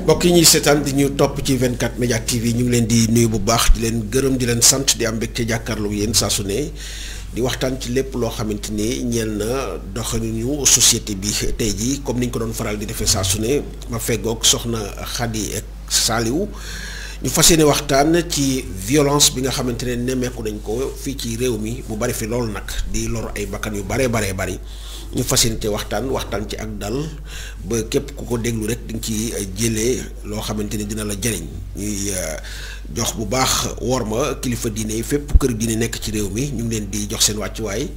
mbokk yi ñuy seetaan di ñu topp ci 24 Média TV ñu ngi leen di nuyu bu baax di leen gërëm di leen sant di am mbégte jàkkaarloo yéen saa su ne di waxtaan ci lépp loo xamante ni ñeel na doxalinu société bi tey jii comme ni ñu ko doon faral di defee saa su ne ma feggoog soxna Khady Saliou ñu fas yéene waxtaan ci violence bi nga xamante ne nemmeeku nañ ko fii ci réew mi mu bari fi loolu nag di lor ay bakkan yu baree bari ñu fas yéene te waxtaan ci ak dal ba képp ku ko déglu rek di nga ci jëlee loo xamante ni dina la jëriñ ñuy jox bu baax worma kilifa diine yi fépp kër diine nekk ci réew mi ñu ngi leen di jox seen wàccuwaay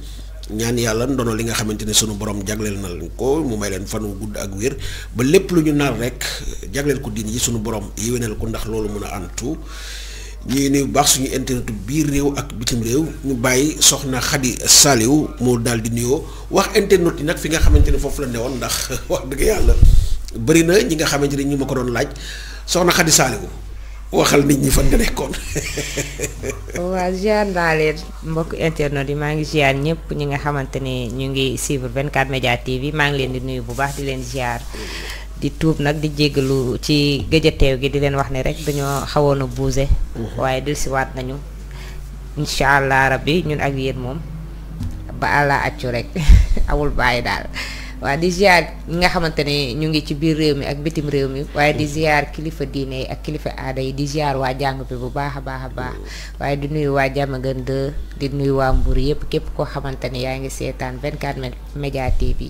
ñaan yàlla ndono li nga xamante ne sunu borom jagleel na leen ko mu may leen fanu gudd ak wér ba lépp lu ñu nar rek jagleel ko diine yi sunu borom yéwénal ko ndax loolu mën a antu ñuy nuyu bu baax suñu internetu biir réew ak bitim réew ñu bàyyi soxna Khady Saliou moo daal di nuyoo wax internet yi nag fi nga xamante ne foofu la newoon ndax wax dëgg yàlla bëri na ñi nga xamante ne ñu ma ko doon laaj soxna Khady Saliou waxal nit ñi fan nga nekkoon. waaw ziar naa leen mbokk internet yi maa ngi ziar ñëpp ñi nga xamante ne ñu ngi suivre 24 Média TV maa ngi leen di nuyu bu baax di leen ziar. di tuub nag di jéggalu ci gëj a teew gi di leen wax ne rek dañoo xawoon a buuse waaye dellusiwaat nañu incha allah rabbi ñun ak yéen moom ba àlla accu rek awul bàyyi daal waaye di ziar ñi nga xamante ne ñu ngi ci biir réew mi ak bitim réew mi waaye di ziar kilifa diine yi ak kilifa aada yi di ziar waa jàng bi bu baax a baax waaye di nuyu waa Diamaguène 2 di nuyu waa Mbour yëpp képp koo xamante ne yaa ngi seetaan 24 Média TV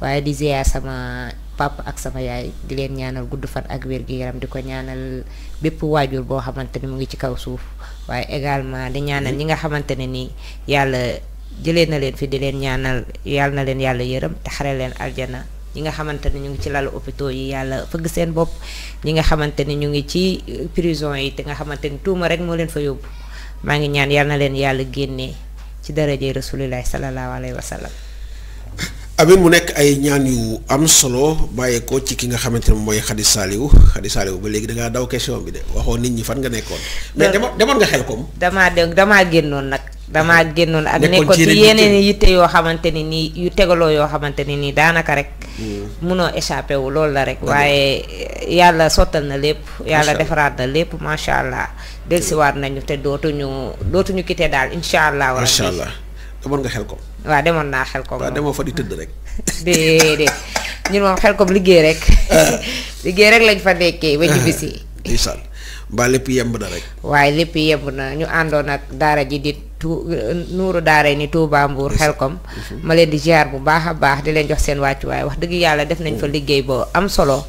waaye di ziar sama papa ak sama yaay di leen ñaanal gudd fan ak wér gi yaram di ko ñaanal bépp waajur boo xamante ni mu ngi ci kaw suuf waaye également di ñaanal ñi nga xamante ne nii yàlla jëlee na leen fi di leen ñaanal yàlla na leen yàlla yërëm te xare leen aljana ñi nga xamante ne ñu ngi ci lalu hôpitaux yi yàlla fëgg seen bopp ñi nga xamante ni ñu ngi ci prison yi te nga xamante ni tuuma rek moo leen fa yóbbu maa ngi ñaan yàlla na leen yàlla génnee ci daraje rasulillahi sallallahu alayhi wa sallam. amin mu nekk ay ñaan yu am solo bàyyeekoo ci ki nga xamante ne mooy Khady Saliou ba léegi da ngaa daw question bi de waxoo nit ñi fan nga nekkoon. mais demoon nga xel kom. damaa génnoon nag. damaa génnoon ak nekkoon ci yeneen yitte yoo xamante ni nii yu tegaloo yoo xamante ni nii daanaka rek. munoo échappé wu loolu la rek. waaye yàlla sottal na lépp. yàlla defaraat na lépp macha allah. dellusiwaat nañu te dootuñu quitté daal incha allah. macha allah demoon nga xel kom. waaw demoon naa xel kom. waaw demoo fa di tëdd rek. déedéet ñun moom xel kom liggéey rek. liggéey rek lañ fa nekkee ba ñu bisi. incha mbaa lépp yemb na rek. waaye lépp yemb na ñu àndoon ak daara ji di nuuru daara ni Touba Mbour Xelkom ma leen di ziar bu baax a baax di leen jox seen wàccuwaay wax dëgg yàlla def nañ fa liggéey boo am solo.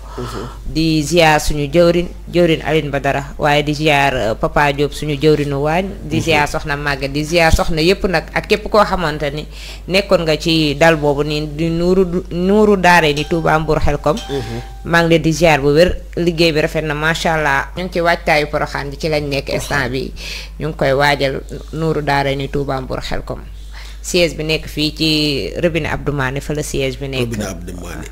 di ziar suñu jëwrin Aline Badara waaye di ziar Papa Diop suñu jëwrinu waañ di ziar soxna Maguette di ziar soxna yëpp nag ak képp koo xamante ni nekkoon nga ci dal boobu nii di nuuru daara ni Touba Mbour Xelkom maa ngi leen di ziar bu wér liggéey bi rafet na macha allah ñu ngi ci waajtaayu Poroxaan bi ci lañ nekk instant bi ñu ngi koy waajal nuuru daara ni Touba Mbour Xelkom siège bi nekk fii ci robinet Abdou Mané fa la siège bi nekk. robinet Abdou Mané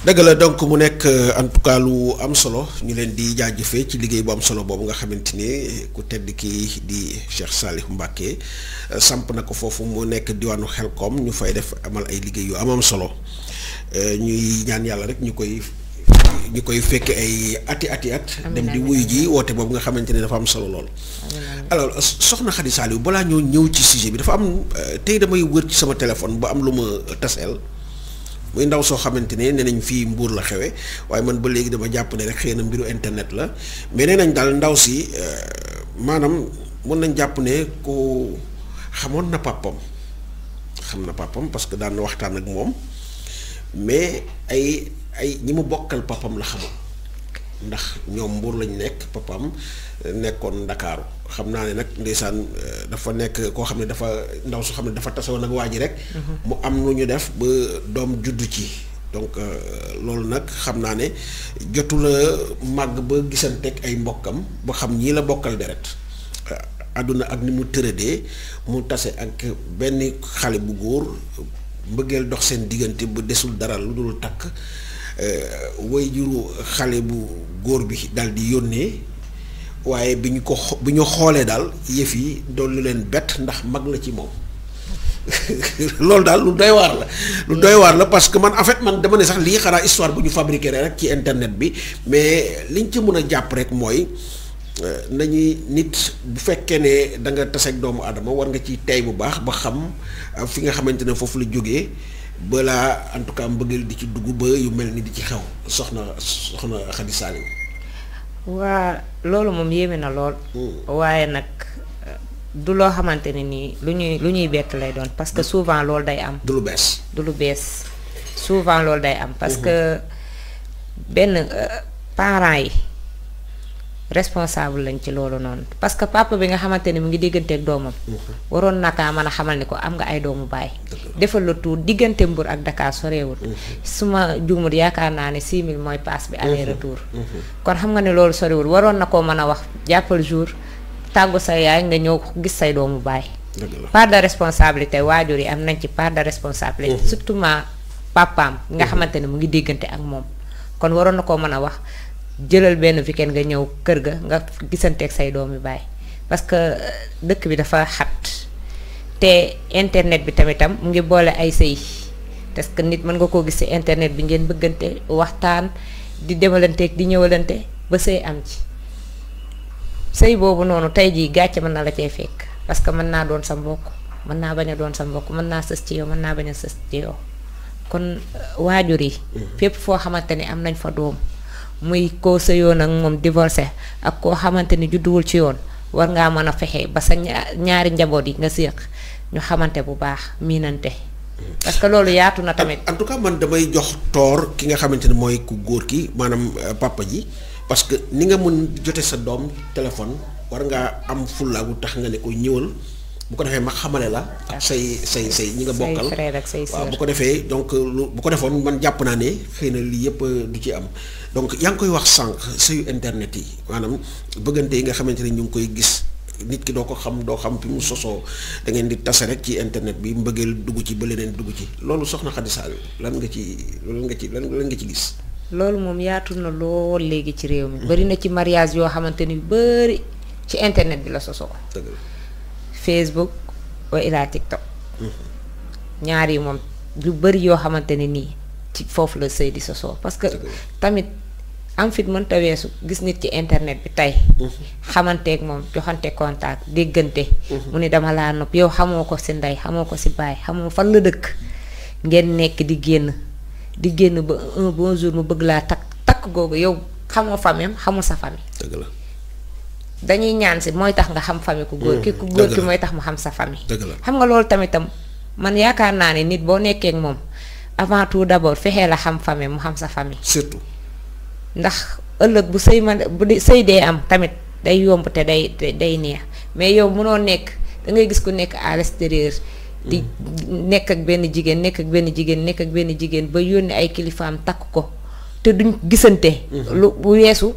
dëgg la donc mu nekk en tout cas lu am solo ñu leen di jaajëfee ci liggéey bu am solo boobu nga xamante ni ku tedd kii di Cheikh Salih Mbacké samp na ko foofu mu nekk diwaanu Xelkom ñu fay def amal ay liggéey yu am solo ñuy ñaan yàlla rek ñu koy fekk ay ati at dem di wuyu ji woote boobu nga xamante ne dafa am solo lool. alors soxna Khady Saliou balaa ñoo ñëw ci sujet bi dafa am tey damay wër ci sama téléphone ba am lu ma taseel muy ndaw soo xamante ne nee nañ fii Mbuur la xewe waaye man ba léegi dama jàpp ne rek xëy na mbiru internet la mais nee nañ daal ndaw si maanaam mën nañ jàpp ne ku xamoon na pàppam parce que daan na waxtaan ak moom mais ay ñi mu bokkal papam la xamoon ndax ñoom Mbuur lañ nekk papam nekkoon Ndakaaru xam naa ne nag ndeysaan dafa nekk koo xam ne dafa ndaw su xam ne dafa tasewoon ak waa ji rek mu am lu ñu def ba doom juddu ci donc loolu nag xam naa ne jotu la màgg ba gisanteeg ay mbokkam ba xam ñii la bokkal deret àdduna ak ni mu tëradee mu tase ak benn xale bu góor mbëggeel dox seen diggante ba desul dara lu dul takk way juru xale bu góor bi daal di yónnee waaye bi ñu xoolee daal yëf yi doon lu leen bett ndax mag la ci moom loolu daal lu doy waar la. lu doy waar la parce que man en fait man dama ne sax lii xanaa histoire bu ñu fabriqué rek ci internet bi mais liñ ci mën a jàpp rek mooy nañuy nit bu fekkee ne da nga taseeg doomu aadama war nga ci tey bu baax ba xam fi nga xamante ne foofu la jógee balaa en tout cas mbëggeel di ci dugg ba yu mel ni di ci xew soxna Khady Saliou. waa loolu moom yéeme na lool. waaye nag du loo xamante ne nii lu ñuy bett lay doon parce que souvent loolu day am. du lu bees. souvent loolu day am. parce que benn parents yi responsable lañ ci loolu noonu parce que papa bi nga xamante ne mu ngi digganteeg doomam. waroon nakaa mën a xamal ni ko am nga ay doomu baay. defal la tuur diggante Mbour ak Dakar soreewul. su ma juumut yaakaar naa ne 6000 mooy paas bi aller retour. kon xam nga ne loolu sorewul waroon na koo mën a wax jàppal jour tàggu sa yaay nga ñëw gis say doomu baay. part de responsabilité waajur yi am nañ ci part de responsabilité. surtout ma papaam nga xamante ne mu ngi diggante ak moom kon waroon na koo mën a wax. jëlal benn weekend nga ñëw kër ga nga gisanteeg say doomi baay parce que dëkk bi dafa xat te internet bi tamitam mu ngi boole ay sëy parce que nit mën nga koo gis ci internet bi ngeen bëggante waxtaan di demalanteeg di ñëwalante ba sëy am ci sëy boobu noonu tey jii gàcce mën na la cee fekk parce que mën naa doon sa mbokk mën naa bañ a doon sa mbokk mën naa sës ci yow mën naa bañ a sës ci yow kon waajur yi fépp foo xamante ni am nañ fa doom muy koo sëyoon ak moom divorcé ak koo xamante ni judduwul ci yoon war ngaa mën a fexe ba sa ñaari njaboot yi nga séq ñu xamante bu baax miinante parce que loolu yaatu na tamit. en tout cas man damay jox toor ki nga xamante ni mooy ku góor ki maanaam papa ji parce que ni nga mën jote sa doom téléphone war ngaa am fulla bu tax nga ne ko ñëwal bu ko defee ma xamale la ak say ñi nga bokkal say frère ak say sœur waaw bu ko defee donc bu ko defoon man jàpp naa ne xëy na lii yëpp du ci am donc yaa ngi koy wax sànq sëyu internet yi maanaam bëggante yi nga xamante ne ñu ngi koy gis nit ki doo ko xam doo xam fi mu sosoo da ngeen di tase rek ci internet bi mbëggeel dugg ci ba leneen dugg ci loolu soxna Khady Saliou lan nga ci gis. loolu moom yaatu na lool léegi ci réew mi. bari na ci mariage yoo xamante ni bari ci internet bi la sosoo. dëgg la. Facebook wa ilaa TikTok. ñaar yi moom lu bari yoo xamante ne nii ci foofu la sëy di sosoo parce que tamit am fit mënta weesu gis nit ci internet bi tey. xamanteeg moom joxante contact déggante. mu ni dama laa nopp yow xamoo ko si ndey xamoo ko si baay xamoo fan la dëkk ngeen nekk di génn ba un bon jour mu bëgg laa takk googu yow xamoo famille xamul sa famille. dëgg la. dañuy ñaan si mooy tax nga xam famille ku góor ki ku góor ki mooy tax mu xam sa famille. dëgg la xam nga loolu tamitam man yaakaar naa ne nit boo nekkee ak moom avant tout d'abord fexee la xam famille mu xam sa famille. surtout. ndax ëllëg bu sëy dee am tamit day yomb te day neex mais yow mënoo nekk da ngay gis ku nekk à l'extérieur di nekk ak benn jigéen ba yónni ay kilifaam takk ko te duñ gisante. lu bu weesu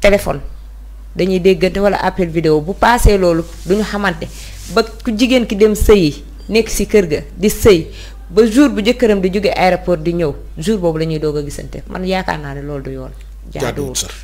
téléphone. dañuy déggante wala appel vidéo bu paasee loolu duñu xamante ba ku jigéen ki dem sëyi nekk ci kër ga di sëy ba jour bu jëkkëram di jóge aéroport di ñëw jour boobu la ñuy doog a gisante man yaakaar naa ne loolu du yoon. jaaduwul sax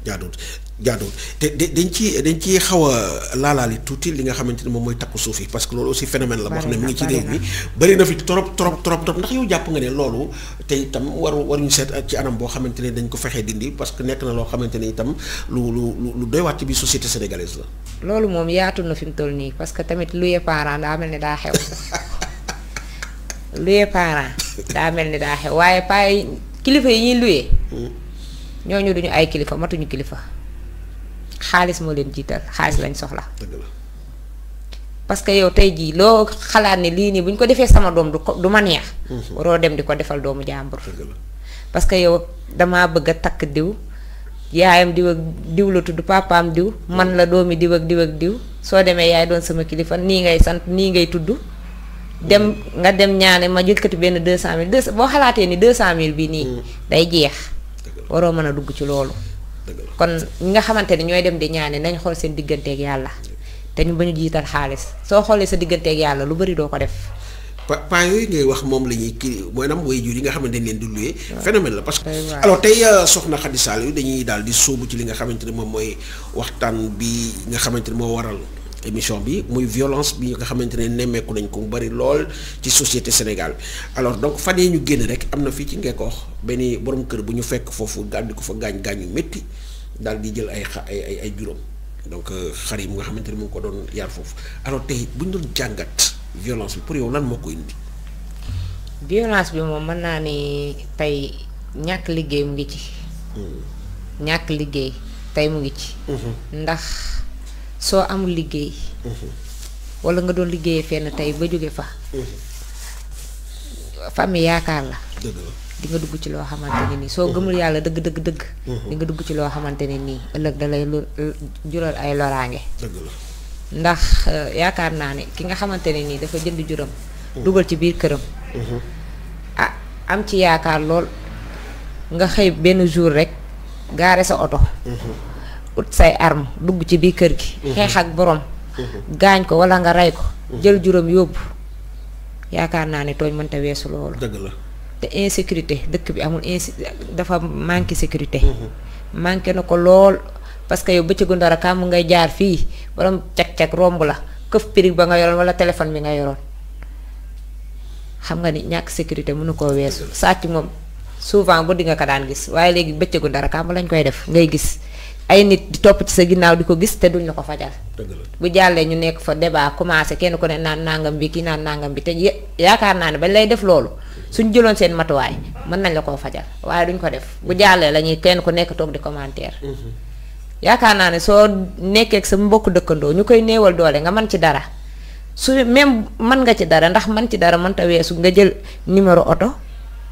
jaaduwul te dañ ci xaw a laalaali tuuti li nga xamante ne moom mooy takku suuf yi parce que loolu aussi phénomène la boo xam ne mu ngi ci réew mi bari na fi trop ndax yow jàpp nga ne loolu te itam waruñu seet ci anam boo xamante ne dañ ko fexee dindi parce que nekk na loo xamante ne itam lu doy waat ci biir société sénégalaise la. loolu moom yaatu na fi mu toll nii parce que tamit luye parent daa mel ni daa xew luye parent daa mel ni daa xew waaye paay kilifa yi ñuy luye. ñooñu duñu ay kilifa matuñu kilifa xaalis moo leen jiital xaalis lañ soxla. parce que yow tey jii loo xalaat ne lii nii bu ñu ko defee sama doom du ma neex. waroo dem di ko defal doomu jàmbur. parce que yow damaa bëgg a takk diw yaayam diw ak diw la tudd papaam diw man la doomi diw ak diw soo demee yaay doon sama kilifa nii ngay sant nii ngay tudd. dem nga dem ñaane ma jëkkati benn 200000 boo xalaatee ni 200000 bii nii. day jeex. waroo mën a dugg ci loolu. kon ñi nga xamante ne ñooy dem di ñaane nañ xool seen digganteeg yàlla te ñu bañu jiital xaalis soo xoolee sa digganteeg yàlla lu bari doo ko def. pa yooyu ngay wax moom la ñuy kii mooy nam way jur yi nga xamante ne leen di luye phénomène la parce que alors tey soxna Khady Saliou dañuy daal di sóobu ci li nga xamante ne moom mooy waxtaan bi nga xamante ne moo waral émission bi muy violence bi nga xamante ne nemmeeku nañ ko mu bari lool ci société Sénégal alors donc fan yii ñu génn rek am na fii ci Ngekoox benn borom kër bu ñu fekk foofu daal di ko fa gaañ yu métti daal di jël ay juróom donc xar yi mu nga xamante ne mu ngi ko doon yar foofu alors tey bu ñu doon jàngat violence bi pour yow lan moo ko indi. violence bi moom mën naa ni tey ñàkk liggéey mu ngi ci. ñàkk liggéey tey mu ngi ci. ndax soo amul liggéey. wala nga doon liggéeyee fenn tey ba jóge fa. famille yaakaar la. di nga dugg ci loo xamante ne nii soo gëmul yàlla dëgg. di nga dugg ci loo xamante ne nii ëllëg da lay jural ay loraange. ndax yaakaar naa ne ki nga xamante ne nii dafa jënd juróom. dugal ci biir këram. am ci yaakaar lool nga xëy benn jour rek gaare sa oto. ut say arme dugg ci biir kër gi. xeex ak borom. gaañ ko wala nga rey ko. jël juróom yóbbu yaakaar naa ne tooñ mënta weesu loolu. dëgg la. te insécurité dëkk bi amul dafa manqué sécurité. manqué na ko lool parce que yow bëccëgu ndara kàmm ngay jaar fii borom cag-cag romb la këf pirig ba nga yoroon wala téléphone bi nga yoroon xam nga ni ñàkk sécurité mënu koo weesu. sàcc moom souvent bu di nga ko daan gis waaye léegi bëccëgu ndara kàmm lañ koy def ngay gis ay nit di topp ci sa ginnaaw di ko gis te duñ la ko fajal. bu jàllee ñu nekk fa débat commencé kenn ku ne naan nangam bi kii naan nangam bi te yaakaar naa ne bañ lay def loolu. suñ jëloon seen matuwaay mën nañ la koo fajal waaye duñ ko def bu jàllee la ñuy kenn ku nekk toog di commentaire. yaakaar naa ne soo nekkee ak sa mbokk dëkkandoo ñu koy néewal doole nga mën ci dara su même mën nga ci dara ndax mën ci dara mënta weesu nga jël numéro oto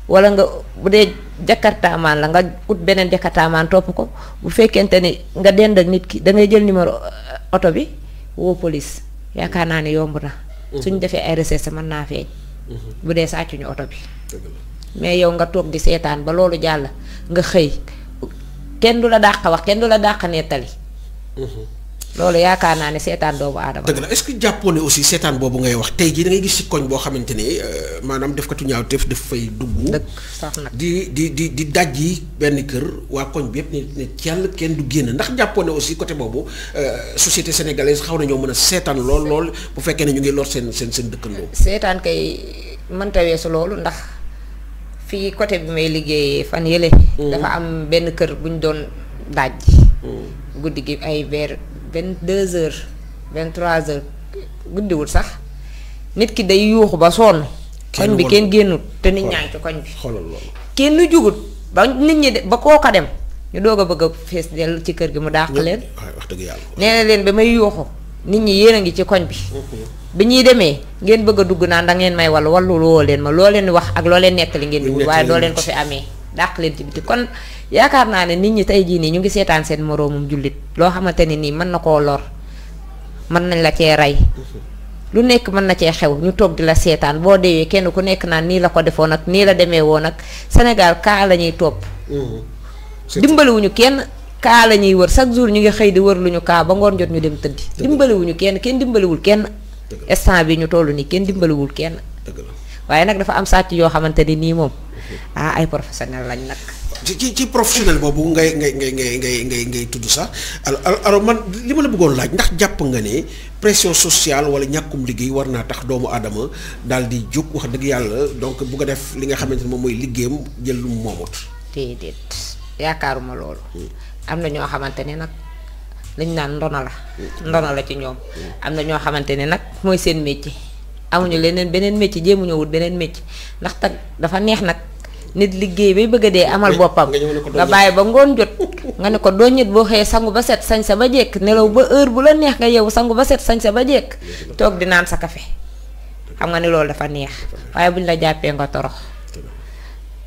wala nga bu dee jakartaamaan la nga ut beneen jakartaamaan topp ko bu fekkente ni nga dend ak nit ki da ngay jël numéro oto bi woo police yaakaar naa ne yomb na. suñ defee ay recherche mën naa feeñ. bu dee sàccuñu oto bi. mais yow nga toog di seetaan ba loolu jàll nga xëy kenn du la dàq wax kenn du la dàq nettali. loolu yaakaar naa ne seetaan doomu aadama. dëgg la est-ce que jàppoo ne aussi seetaan boobu ngay wax tey jii da ngay gis ci koñ boo xamante ne maanaam def katu ñaawteef daf fay dugg. dëgg sax nag di dajji benn kër waa koñ bi yëpp ne yàlla kenn du génn ndax jàppoo ne aussi côté boobu société sénégalaise xaw nañoo mën a seetaan lool bu fekkee ne ñu ngi lor seen dëkkandoo. seetaan kay mënta weesu loolu ndax fii côté bi may liggéeyee fan yële. dafa am benn kër bu ñu doon dajji. guddi gi ay vers 22h 23h guddiwul sax nit ki day yuuxu ba sonn. koñ bi kenn génnut te nit ñaa ngi ci koñ bi. xoolal loolu. kenn jugut ba nit ñi ba kooka dem ñu doog a bëgg a fees dellu ci kër gi mu dàq leen. wax dëgg yàlla. nee na leen ba may yuuxu nit ñi yéen a ngi ci koñ bi. bi ñuy demee ngeen bëgg a dugg naan da ngeen may wallu woo leen ma loo leen wax ak loo leen nettali ngeen di wut waaye doo leen ko fi amee dàq leen ci biti kon. yaakaar naa ne nit ñi tey jii nii ñu ngi seetaan seen moroomum jullit loo xamante ne nii mën na koo lor mën nañ la cee rey lu nekk mën na cee xew ñu toog di la seetaan boo deewee kenn ku nekk naan nii la ko defoon ak nii la demee woon ak Sénégal kaa la ñuy topp. dimbaliwuñu kenn kaa la ñuy wër chaque jour ñu ngi xëy di wër lu ñu kaa ba ngoon jot ñu dem tëddi. dimbaliwuñu kenn dimbaliwul kenn. instant bi ñu toll nii kenn dimbaliwul kenn. waaye nag dafa am sàcc yoo xamante ni nii moom ay professionnel lañ nag. ci professionnel boobu ngay tudd sax alors man li ma la bëggoon laaj ndax jàpp nga ne pression sociale wala ñàkkum liggéey war naa tax doomu aadama daal di jóg wax dëgg yàlla donc bu nga def li nga xamante ne moom mooy liggéeyam jël lu mu moomut. déedéet yaakaaruma loolu. am na ñoo xamante ne nag lañ naan ndono la ci ñoom. am na ñoo xamante ne nag mooy seen métier amuñu leneen beneen métier jéemuñu wut beneen métier ndax tag dafa neex nag. nit liggéey bay bëgg a dee amal boppam nga bàyyi ba ngoon jot nga ne ko doo ñit boo xëyee sangu ba set sañ sa ba jekk nelaw ba heure bu la neex nga yeewu sangu ba set sañ sa ba jekk toog di naan sa café xam nga ne loolu dafa neex waaye buñ la jàppee nga torox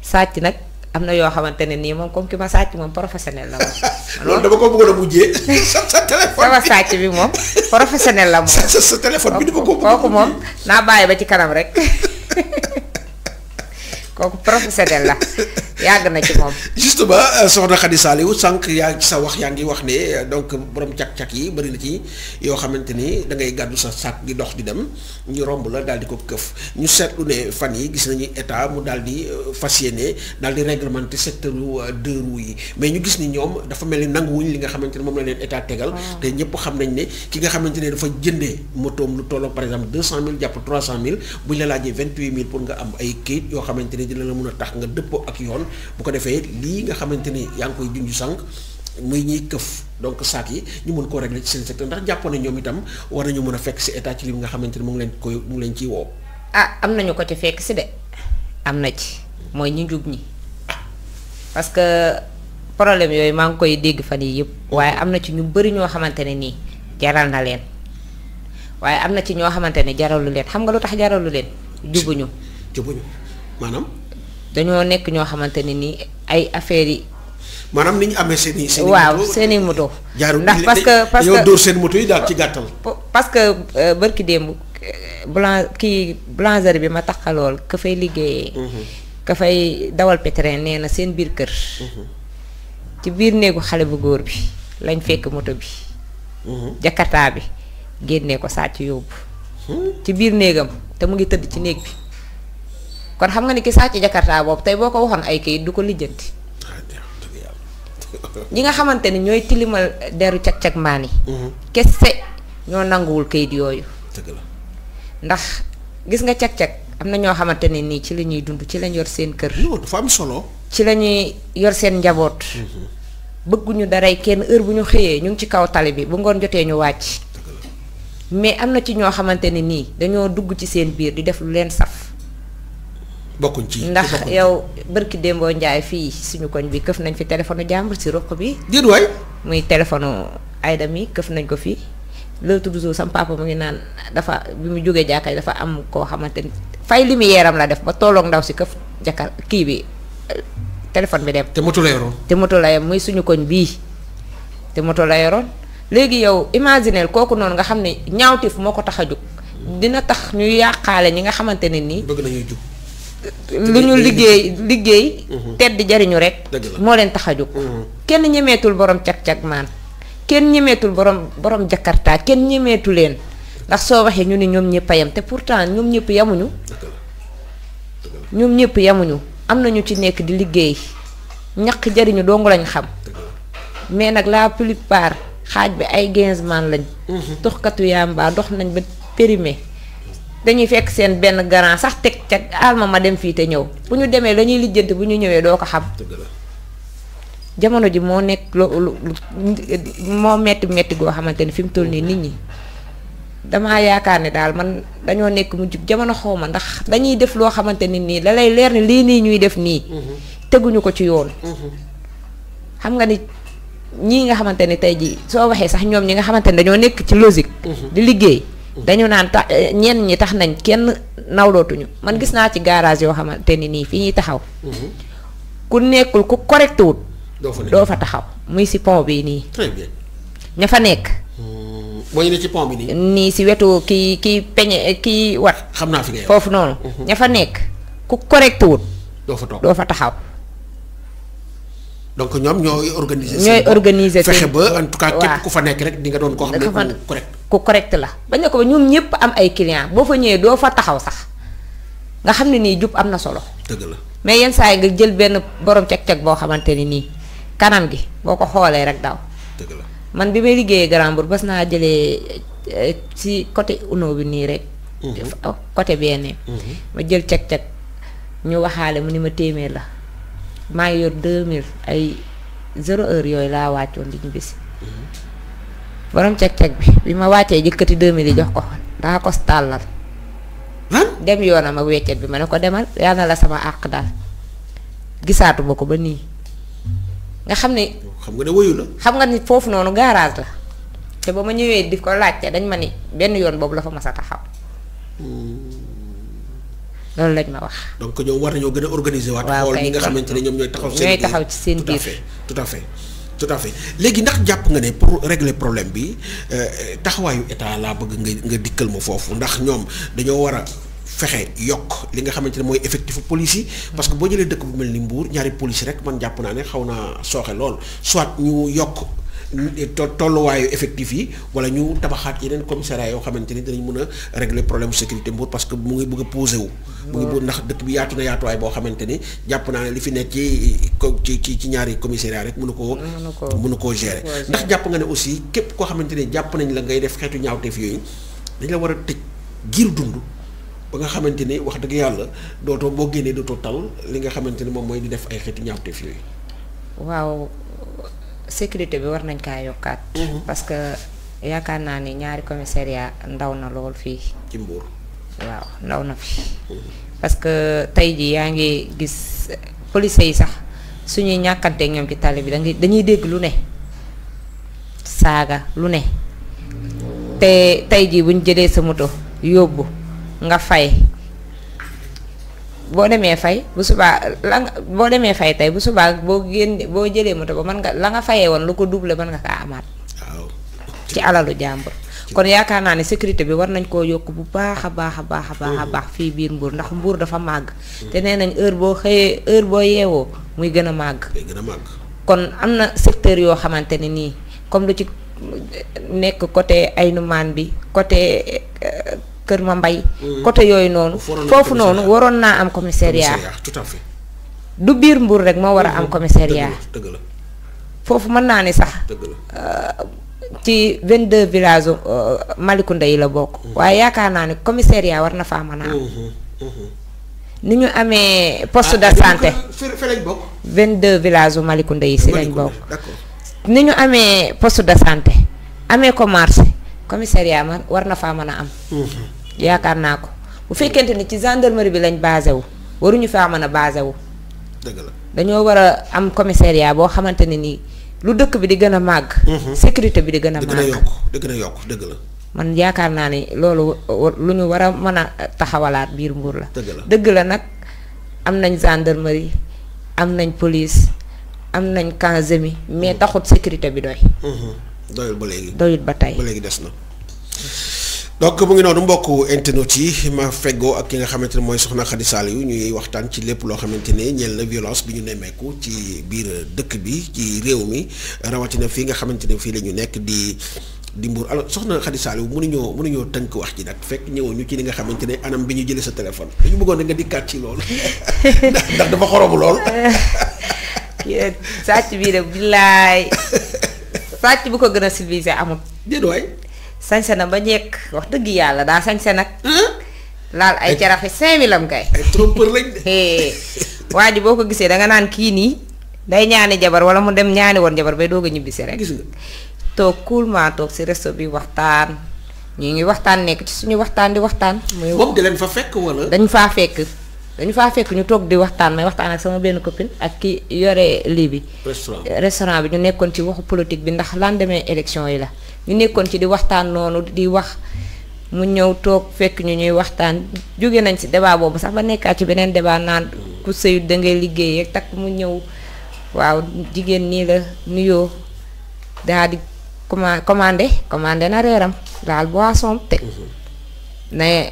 sàcc nag am na yoo xamante ne nii moom comme ki ma sàcc moom professionnel la moom. loolu dama ko bëggoon a mujjee sa téléphone sama sàcc bi moom professionnel la moom. sa téléphone bi dama ko kooku moom naa bàyyi ba ci kanam rek. kooku professionnel la yàgg na ci moom. justement soxna Khady Saliou sànq yaa ci sa wax yaa ngi wax ne donc borom càq-càq yi bëri na ci yoo xamante ni da ngay gàddu sa sac di dox di dem ñu romb la daal di ko këf ñu seetlu ne fan yi gis nañu état mu daal di fas yéene daal di réglementer secteur deux roues yi mais ñu gis ni ñoom dafa mel ni nanguwuñ li nga xamante ne moom la leen état tegal. te ñëpp xam nañ ne ki nga xamante ne dafa jëndee motoom lu tolloog par exemple 200 000 jàpp 300 000 buñ la laajee 28 000 pour nga am ay kayit yoo xamante ne dina la mën a tax nga dëppoo ak yoon bu ko defee lii nga xamante ni yaa ngi koy junj sànq muy ñuy këf donc saak yi ñu mën koo régler ci seen secteur ndax jàppoon ne ñoom itam war nañu mën a fekk si état ci li nga xamante ni mu ngi leen ciy woo. am nañu ko ci fekk si de am na ci mooy ñi njub ñi parce que problème yooyu maa ngi koy dégg fan yii yëpp waaye am na ci ñu bëri ñoo xamante ne nii jaral na leen waaye am na ci ñoo xamante ne jaralu leen xam nga lu tax jaralu leen jubuñu maanaam. dañoo nekk ñoo xamante ne nii ay affaires yi. maanaam ni ñu amee seen i waaw seen i moto. jaarul ndax parce que yow dóor seen moto yi daal ci gàttal. parce que barki démb boulangerie bi ma taxalool ka fay liggéeyee. ka fay dawal pétrin nee na seen biir kër. ci biir néegu xale bu góor bi lañ fekk moto bi. jakarta bi génnee ko sàcc yóbbu. ci biir néegam te mu ngi tëdd ci néeg bi. kon xam nga ni ki sàcc jakarta boobu tey boo ko waxoon ay kayit du ko lijjanti. ñi nga xamante ni ñooy tilimal deru cag-cag maan yi. kese ñoo nanguwul kayit yooyu. dëgg la ndax gis nga cag-cag am na ñoo xamante ne nii ci la ñuy dund ci lañ yor seen kër. non dafa am solo. ci la ñuy yor seen njaboot. bëgguñu daray kenn heure bu ñu xëyee ñu ngi ci kaw tali bi bu ngoon jotee ñu wàcc. mais am na ci ñoo xamante ne nii dañoo dugg ci seen biir di def lu leen saf. bokkuñ ci ndax yow barki Dembo Njaay fii suñu koñ bi këf nañ fi téléphone jàmbur si ruq bi. déet waay. muy téléphone Ayda mi këf nañ ko fii loolu tudd soo sam papa mu ngi naan dafa bi mu jógee jàkka dafa am koo xamante ni fay lumière am la def ba tolloog ndaw si këf jàkka kii bi téléphone bi dem. te moto la yoroon. te moto la yem muy suñu koñ bii te moto la yoroon léegi yow imagineel kooku noonu nga xam ne ñaawteef moo ko tax a jóg dina tax ñu yàqaale ñi nga xamante ne nii. bëgg nañuy jug. lu ñu liggéey tedd jariñu rek moo leen tax a jóg. kenn ñemeetul borom cag-cag maan kenn ñemeetul borom jakarta kenn ñemeetu leen ndax soo waxee ñu ni ñoom ñëpp a yem te pourtant ñoom ñëpp yamuñu. ñoom ñëpp yamuñu am na ñu ci nekk di liggéey ñaq jariñu dong lañ xam mais nag la plupart xaaj bi ay gainsman lañ. tuxkatu yamba dox nañ ba périmé. dañuy fekk seen benn garant sax teg ca alma ma dem fii te ñëw bu ñu demee la ñuy lijjanti bu ñu ñëwee doo ko xam. jamono ji moo nekk moo metti goo xamante ni fi mu toll nii nit ñi damaa yaakaar ne daal man dañoo nekk mu jub jamono xaw ma ndax dañuy def loo xamante ni nii da lay leer ni lii nii ñuy def nii. teguñu ko ci yoon. xam nga ni ñii nga xamante ni tey jii soo waxee sax ñoom ñi nga xamante ni dañoo nekk ci logique. di liggéey. dañu naan ñenn ñi tax nañ kenn nawlootuñu man gis naa ci garage yoo xamante ni nii fi ñuy taxaw. ku nekkul ku correct wut. doo fa taxaw muy si pont bi nii. très bien. ña fa nekk. mooy ne ci pont bi nii. nii si wetu kii peñe kii wat. xam naa fi ngay foofu noonu. ña fa nekk ku correct wut. doo fa taxaw. donc ñoom ñooy organiser. fexe ba en tout cas képp ku fa nekk rek di nga doon koo xam ne ku correct la bañ ne ko ba ñoom ñëpp am ay client boo fa ñëwee doo fa taxaw sax nga xam ne nii jub am na solo. dëgg la mais yenn saa yi nga jël benn borom cag-cag boo xamante ni nii kanam gi boo ko xoolee rek daw. dëgg la man bi may liggéeyee Grand Mbour bas naa jëlee ci côté uno bi nii rek. côté benn. ma jël cag-cag ñu waxaale mu ni ma téeméer la. maa ngi yor 2000 ay 0 heure yooyu laa wàccoon di ñu bisi borom cag-cag bi ma wàccee jëkkati 2000 yi jox ko daa ko tàllal dem yoonam ak weccet bi ma ne ko demal yal na la sama àq daal gisaatu ba ko ba nii nga xam ne. xam nga ne woyu la. xam nga ni foofu noonu garage la te ba ma ñëwee di ko laajte dañ ma ni benn yoon boobu la fa mas a taxaw. loolu lañ ma wax. donc ñoom war nañoo gën a organiser waat. xool ñi nga xamante ne ñoom ñooy taxaw. ñooy taxaw ci seen biir tout à fait léegi ndax jàpp nga ne pour régler problème bi taxawaayu état laa bëgg nga dikkal ma foofu ndax ñoom dañoo war a fexe yokk li nga xamante ne mooy effectif police yi. parce que boo jëlee dëkk bu mel ni Mbour ñaari police rek man jàpp naa ne xaw naa sooxe lool soit ñu yokk tolluwaayu effectif yi wala ñu tabaxaat yeneen commissariat yoo xamante ni danañ mën a régler problème sécurité Mbour parce que mu ngi bëgg a posé wu. mu ngi bëgg ndax dëkk bi yaatu na yaatuwaay boo xamante ni jàpp naa ne li fi nekk ci ñaari commissariat rek mënu koo gérer. ndax jàpp nga ne aussi képp koo xamante ne jàpp nañ la ngay def xeetu ñaawteef yooyu dañ la war a tëj giir dund ba nga xamante ni wax dëgg yàlla dootoo boo génnee dootoo tal li nga xamante ni moom mooy di def ay xeetu ñaawteef yooyu. waaw sécurité bi war nañ kaa yokkaat. parce que yaakaar naa ni ñaari commissariat ndaw na lool fii. ci Mbour. waaw ndaw na fi. parce que tey jii yaa ngi gis police yi sax suñuy ñàkkanteeg ñoom ci tali bi dañuy dégg lu ne saaga lu ne te tey jii buñ jëlee sa moto yóbbu nga fay. boo demee fay bu subaa boo demee fay tey bu subaa boo jëlee moto ba mën nga la nga fayee woon lu ko doublé mën nga kaa amaat. waaw ci alalu jàmbur. kon yaakaar naa ne sécurité bi war nañ koo yokk bu baax a baax fii biir Mbour ndax Mbour dafa màgg. te nee nañ heure boo xëyee heure boo yeewoo muy gën a màgg. kon am na secteur yoo xamante ne nii comme lu ci nekk côté Aynoumane bi côté. Kër ma mbay côté yooyu noonu foofu noonu waroon naa am commissariat tout à fait du biir Mbour rek moo war a am commissariat dëgg la foofu mën naa ni sax ci 22 villages Malicounda yi la bokk waaye yaakaar naa ni commissariat war na faa mën a am ni ñu amee poste de santé 22 villages Malicounda yi si lañ bokk ni ñu amee poste de santé amee commerce commissariat man war na faa mën a am yaakaar naa ko bu fekkente ni ci gendarmerie bi lañ basé wu waruñu faa mën a basé wu dëgg la dañoo war a am commissariat boo xamante ne nii lu dëkk bi di gën a màgg sécurité bi di gën a màgg di gën a yokk dëgg la man yaakaar naa ni loolu lu ñu war a mën a taxawalaat biir Mbour la dëgg la nag am nañ gendarmerie am nañ police am nañ camp semi mais taxut sécurité bi doy doyul ba léegi doyul ba tey ba léegi des na donc mu ngi noonu mbokku internet yi ma feggoo ak ki nga xamante ne mooy soxna Khady Saliou ñuy waxtaan ci lépp loo xamante ne ñeel na violence bi ñu nemmeeku ci biir dëkk bi ci réew mi rawatina fii nga xamante ne fii la ñu nekk di Mbour alors soxna Khady Saliou mënuñoo tënk wax ji nag fekk ñëwoon ñu ci li nga xamante ne anam bi ñu jëlee sa téléphone dañu bëggoon nga dikkaat ci loolu ndax dafa xoromu lool. sàcc bii de billaay sàcc bu ko gën a civilisé amul. déedéet waay. sañse na ba njëkk wax dëgg yàlla daa sañse nag. laal ay caraxi 5000 am kay. ay trompeur lañ de. waa ji boo ko gisee danga naan kii nii day ñaani jabar wala mu dem ñaani woon jabar bay doog a ñibbisi rek. gis nga toog coolement toog si resto bi waxtaan ñu ngi waxtaan nekk ci suñu waxtaan di waxtaan. moom di leen fa fekk wala. dañu faa fekk ñu toog di waxtaan may waxtaan ak sama benn copine ak ki yore lii bi. restaurant bi ñu nekkoon ci waxu politique bi ndax lendemain élection yi la ñu nekkoon ci di waxtaan noonu di wax mu ñëw toog fekk ñu ñuy waxtaan jóge nañ si débat boobu sax ba nekkaat ci beneen débat naan ku sëyut da ngay liggéey ak takk mu ñëw waaw jigéen nii la nuyoo daa di commandé na reeram daal boisson teg ne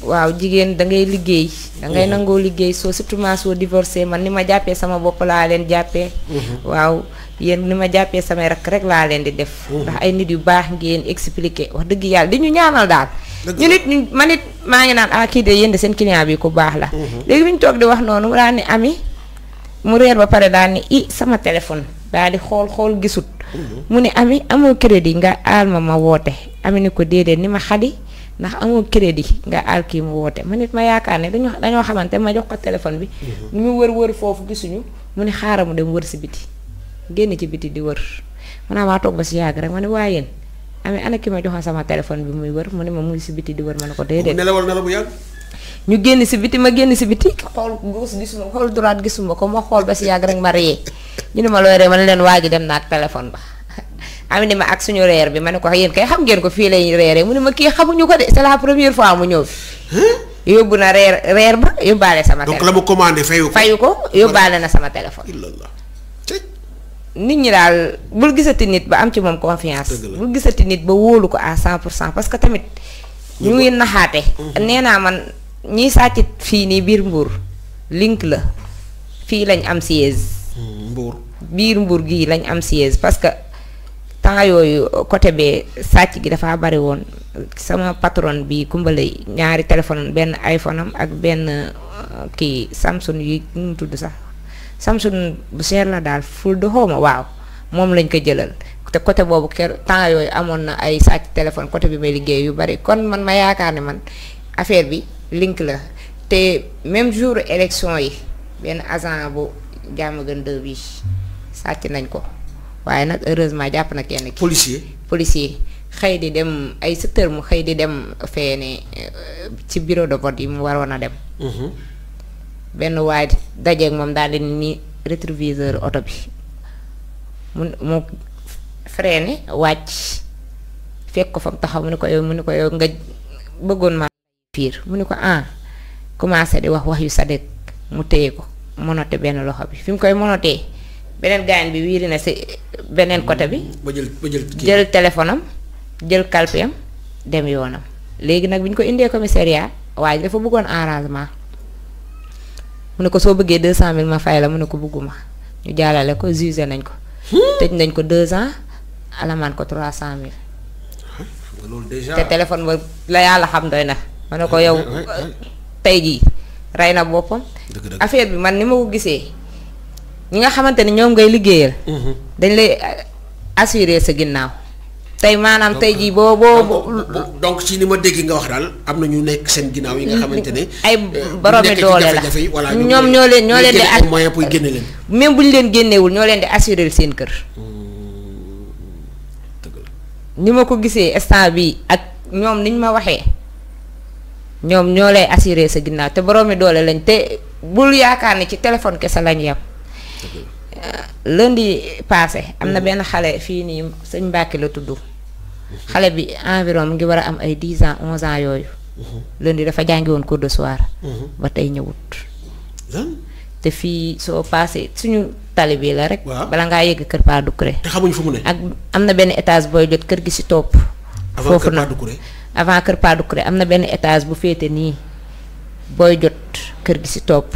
waaw jigéen da ngay liggéey da ngay nangoo liggéey surtout soo divorcé man ni ma jàppee sama bopp laa leen jàppee waaw yéen ni ma jàppee samay rakk rek laa leen di def ndax ay nit yu baax ngeen expliqué wax dëgg yàlla di ñu ñaanal daal ñu nit ñu man it maa ngi naan kii de yéen de seen client bi ku baax la léegi bi ñu toog di wax noonu mu daal ni ami mu reer ba pare daal ni sama téléphone daal di xool gisut mu ne ami amoo crédit nga aal ma woote ami ni ko déedéet ni ma Xadi ndax amoo crédit nga aal kii mu woote ma nit ma yaakaar ne dañoo xamante ma jox ko téléphone bi ñu wër foofu gisuñu mu ne xaaral mu dem wër si biti génn ci biti di wër maanaam maa toog ba si yàgg rek ma ne waaye yéen amee ana ki ma joxoon sama téléphone bi muy wër mu ne ma mu ngi si biti di wër ma ne ko déedéet nelawal bu yàgg ñu génn si biti ma génn si biti xool gauche gisuma xool droite gisuma ko ma xool ba si yàgg rek ma ree ñu ne ma looy ree ma ne leen waa ji dem na ak téléphone ba am ni ma ak suñu reer bi ma ne ko yéen kay xam ngeen ko fii lay reeree mu ne ma kii xamuñu ko de c'est la première fois mu ñëw fi yóbbu na reer ba yóbbaale sama téléphone donc la mu commandé fayu ko yóbbaale na sama téléphone nit ñi daal bul gisati nit ba am ci moom confiance bul gisati nit ba wóolu ko à 100% parce que tamit ñu ngi naxaate nee naa man ñiy sàcc fii nii biir Mbour link la fii lañ am siège. Mbour biir Mbour gii lañ am siège parce que temps yooyu côté bee sàcc gi dafa bari woon sama patron bi kumbalay ñaari téléphone benn iPhone am ak benn kii Samsung yi nu mu tudd sax Samsung bu seer la daal ful de xawma waaw moom lañ ko jëlal te côté boobu temps yooyu amoon na ay sàcc téléphone côté bi may liggéey yu bari kon man ma yaakaar ne man affaire bi link la te même jour élection yi benn agent bu Diamaguène 2 bi sàcc nañ ko waaye nag heureusement jàpp na kenn ki policier xëy di dem ay 7 heures mu xëy di dem feene ci bureau de vote yi mu waroon a dem benn waaye dajeeg moom daal di ni rétroviseur oto bi mu freiné wàcc fekk ko fa mu taxaw mu ne ko yow nga bëggoon ma fiir mu ne ko commencé di wax yu sadet mu téye ko monote benn loxo bi fi mu koy monotee beneen gaañ bi wiiri na si beneen côté bi ba jël téléphone am jël kalpe am dem yoonam léegi nag bi ñu ko indee commissariat waaye dafa bëggoon arrangement mu ne ko soo bëggee 200 000 ma fay la mu ne ko bëgguma ñu jàllale ko jugé nañ ko tëj nañ ko 2 ans alamaan ko 300 000 loolu déjà te téléphone ba la yàlla xam doy na ma ne ko yow tey jii rey na boppam affaire bi man ni ma ko gisee ñi nga xamante ni ñoom ngay liggéeyal dañ lay assurer sa ginnaaw tey maanaam tey jii boo donc ci ni ma dégg nga wax daal am na ñu nekk seen ginnaaw yi nga xamante ne ay boromi doole la ñoom ñoo leen di moyen pour génne leen même bu ñu leen génneewul ñoo leen di assurer seen kër ni ma ko gisee instant bi ak ñoom niñ ma waxee ñoom ñoo lay assurer sa ginnaaw te boroomi doole lañ te bul yaakaar ne ci téléphone kese lañ yem lundi passé am na benn xale fii nii sëñ Mbàkke la tudd xale bi environ mu ngi war a am ay 10 ans 11 ans yooyu lundi dafa jàngi woon cours de soir ba tey ñëwut te fii soo passé suñu tali bi la rek bala ngaa yegg kër Pa Doucouré te xamuñ fu mu ne ak am na benn étage booy jot kër gi si topp foofu na avant kër Pa Doucouré am na benn étage bu féete nii booy jot kër gi si topp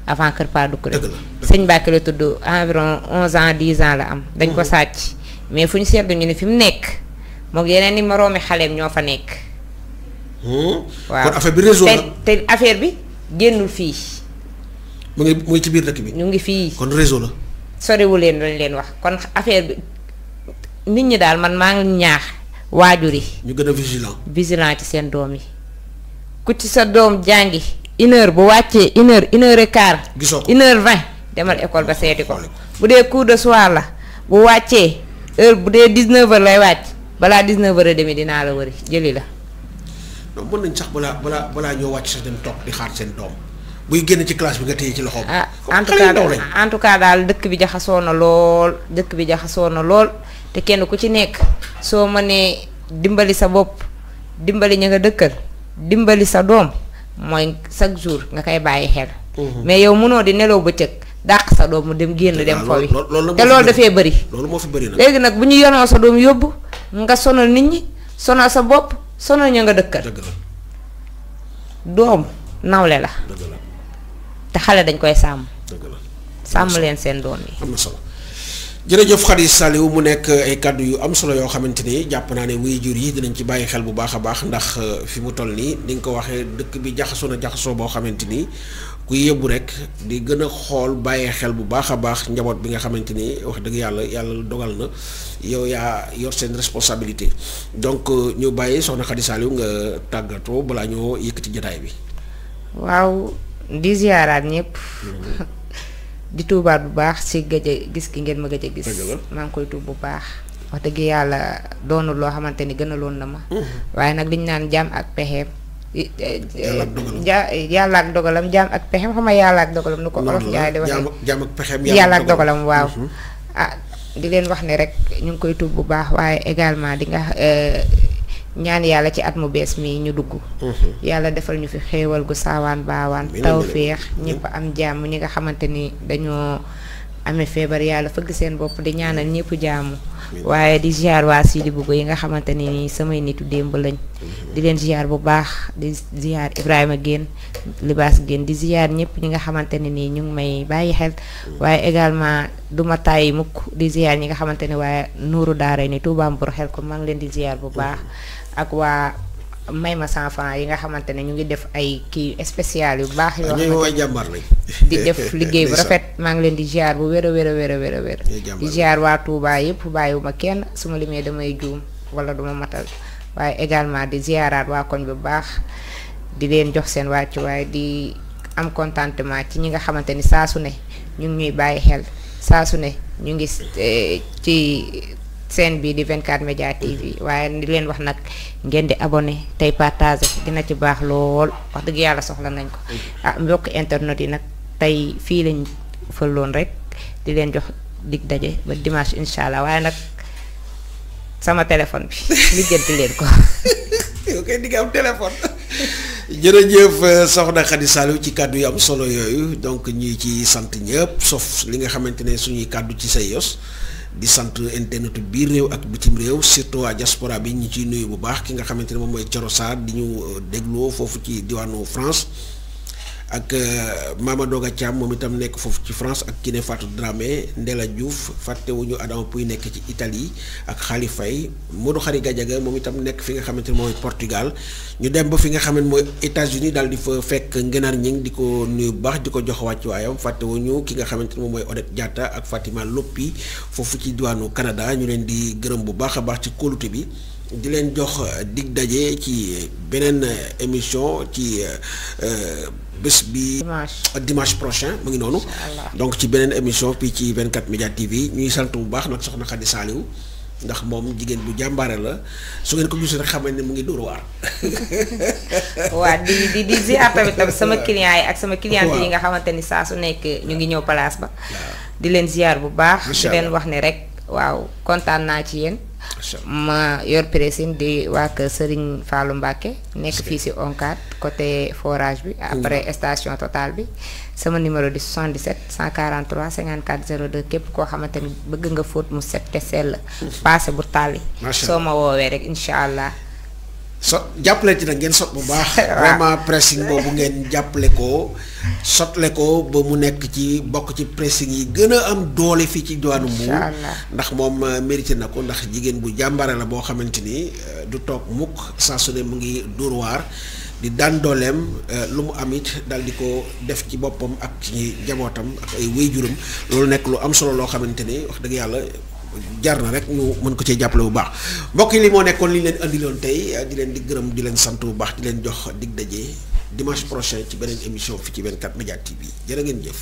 avant kër Pa Doucouré sëñ Mbàkke la tudd environ 11 ans 10 ans la am dañ ko sàcc mais fu ñu seetlu ñu ne fi mu nekk moog yeneen ni moroomi xaleem ñoo fa nekk waaw kon affaire bi réseau la te affaire bi génnul fii mu ngi ci biir dëkk bi ñu ngi fii kon réseau la soriwu leen lañ leen wax kon affaire bi nit ñi daal man maa ngi ñaax waajur yi ñu gën a vigilant ci seen doom yi ku ci sa doom jàngi 1 heure bu wàccee 1 heure 1 heure et quart gisoo ko 1 heure 20 demal école ba seeti ko bu dee cours de soir la bu wàccee heure bu dee 19 heures lay wàcc balaa 19 heures et demi dinaa la wëri jëli la non mën nañ sax balaa ñoo wàcc sax dem toog di xaar seen doom buy génn ci classe bi nga téye ci loxoom. en tout cas daal dëkk bi jaxasoo na lool te kenn ku ci nekk soo mënee dimbali sa bopp dimbali ña nga dëkkal dimbali sa doom mooy chaque jour nga koy bàyyi xel. mais yow mënoo di nelaw bëccëg dàq sa doom mu dem génn dem fo wi te loolu dafee bëri. loolu moo fi bëri nag léegi nag bu ñu yonoo sa doom yóbbu nga sonal nit ñi sonal sa bopp sonal ña nga dëkkal. dëgg la doom nawle la. dëgg la te xale dañ koy sàmm. dëgg la sàmm leen seen doom yi. am na solo jërëjëf Khady Saliou mu nekk ay kàddu yu am solo yoo xamante ni jàpp naa ne waajur yi dinañ ci bàyyi xel bu baax a baax ndax fi mu toll nii ni nga ko waxee dëkk bi jaxasoo boo xamante ni ku yëbbu rek di gën a xool bàyyi xel bu baax a baax njaboot bi nga xamante ni wax dëgg yàlla dogal na yow yaa yor seen responsabilité donc ñu bàyyi soxna Khady Saliou nga tàggatoo balaa ñoo yëkkati jotaay bi. waaw di ziaraat ñëpp. di tuubaat bu baax ci gëj a gis ki ngeen ma gëj a gis. maa ngi koy tuub bu baax. wax dëgg yàlla doonul loo xamante ni gënaloon na ma. waaye nag liñ naan jaam ak pexeem. yàlla ak dogalam jaam ak pexeem xam nga yàlla ak dogalam nu ko olof Njaay di waxee. jaam ak pexeem yàlla ak dogalam waaw. di leen wax ne rek ñu ngi koy tuub bu baax waaye également di nga ñaan yàlla ci at mu bees mi ñu dugg. yàlla defal ñu fi xéewal gu saawaan baawaan tawféex ñëpp am jàmm ñi nga xamante ni dañoo amee feebar yàlla fëgg seen bopp di ñaanal ñëpp jàmm. waaye di ziar waa Sidi Bougo yi nga xamante ne ni samay nitu démb lañ. di leen ziar bu baax di ziar Ibrahima Guène Libaas Guène di ziar ñëpp ñi nga xamante ne nii ñu ngi may bàyyi xel. waaye également duma tàyyi mukk di ziar ñi nga xamante ne waaye Nuuru Daara ni Touba Mbour xel ko maa ngi leen di ziar bu baax. ak waa may ma enfant yi nga xamante ne ñu ngi def ay kii spécial yu baax. yoo xamante jàmbar lañ di def liggéey bu rafet maa ngi leen di ziar bu wér a wér. di ziar waa Touba yëpp bàyyiwuma kenn su ma limee damay juum wala duma matal waaye également di ziaraat waa koñ bu baax di leen jox seen wàccuwaay di am contentement ci ñi nga xamante ni saa su ne ñu ngi ñuy bàyyi xel saa su ne ñu ngi ci seen bi di 24 Média TV waaye di leen wax nag ngeen di abonné tey partager dina ci baax lool wax dëgg yàlla soxla nañ ko mbokk internet yi nag tey fii lañ fëlloon rek di leen jox dig daje ba dimanche incha allah waaye nag sama téléphone bi lijjanti leen ko. ok di nga am téléphone. jërëjëf soxna Khady Saliou ci kàddu yu am solo yooyu donc ñi ci sant ñëpp sauf li nga xamante ne suñuy kàddu ci say yos. di sant internet biir réew ak bitim réew surtout waa diaspora bi ñu ciy nuyu bu baax ki nga xamante ne moom mooy Coro Sarr di ñu dégloo foofu ci diwaanu France ak Mama Doga Thiam moom itam nekk foofu ci France ak Kiné Fatou Dramé Ndela Diouf fàttewuñu Adama Pouy nekk ci Italie ak Khali Faye Modou Khari Gadiaga moom itam nekk fi nga xamante ne mooy Portugal ñu dem ba fi nga xam ne mooy États-Unis daal di fa fekk Ngenar Ñing di ko nuyu bu baax di ko jox wàcc waayam fàttewuñu ki nga xamante ne moom mooy Odette Diatta ak Fatima Loppi foofu ci diwaanu Canada ñu leen di gërëm bu baax a baax ci kóolute bi di leen jox dig daje ci beneen émission ci bés bi dimanche prochain mu ngi noonu donc ci beneen émission fii ci 24 Média TV ñuy sant bu baax nag soxna Khady Saliou ndax moom jigéen bu jàmbaare la su ngeen ko gisee rek xam ne mu ngi dóor waar. waa di ziar tamit sama client yi ak sama cliente yi nga xamante ni saa su nekk ñu ngi ñëw place ba. di leen ziar bu baax. di leen wax ne rek waaw kontaan naa ci yéen. ma yor pressing di waa kër Serigne Fallou Mbacké nekk fii si ONCAD côté forage bi après station Total bi sama numéro di 77 143 54 02 képp koo xamante ni bëgg nga fóot mu set te sell passé bu tàlli soo ma woowee rek incha allah jàppale ci nag ngeen sot bu baax vraiment pressing boobu ngeen jàppale ko sotle ko ba mu nekk ci bokk ci pressing yi gën a am doole fii ci diwaanu Mbour ndax moom mérité na ko ndax jigéen bu jàmbare la boo xamante ni du toog mukk saa su ne mu ngi dóor waar di daan dooleem lu mu am it daal di ko def ci boppam ak ci njabootam ak ay wéyjuram loolu nekk lu am solo loo xamante ni wax dëgg yàlla jar na rek ñu mën ko cee jàppale bu baax mbokk yi li moo nekkoon li ñu leen andiloon tey di leen di gërëm di leen sant bu baax di leen jox dig daje dimanche prochain ci beneen émission fi ci 24 Média TV jërë ngeen jëf.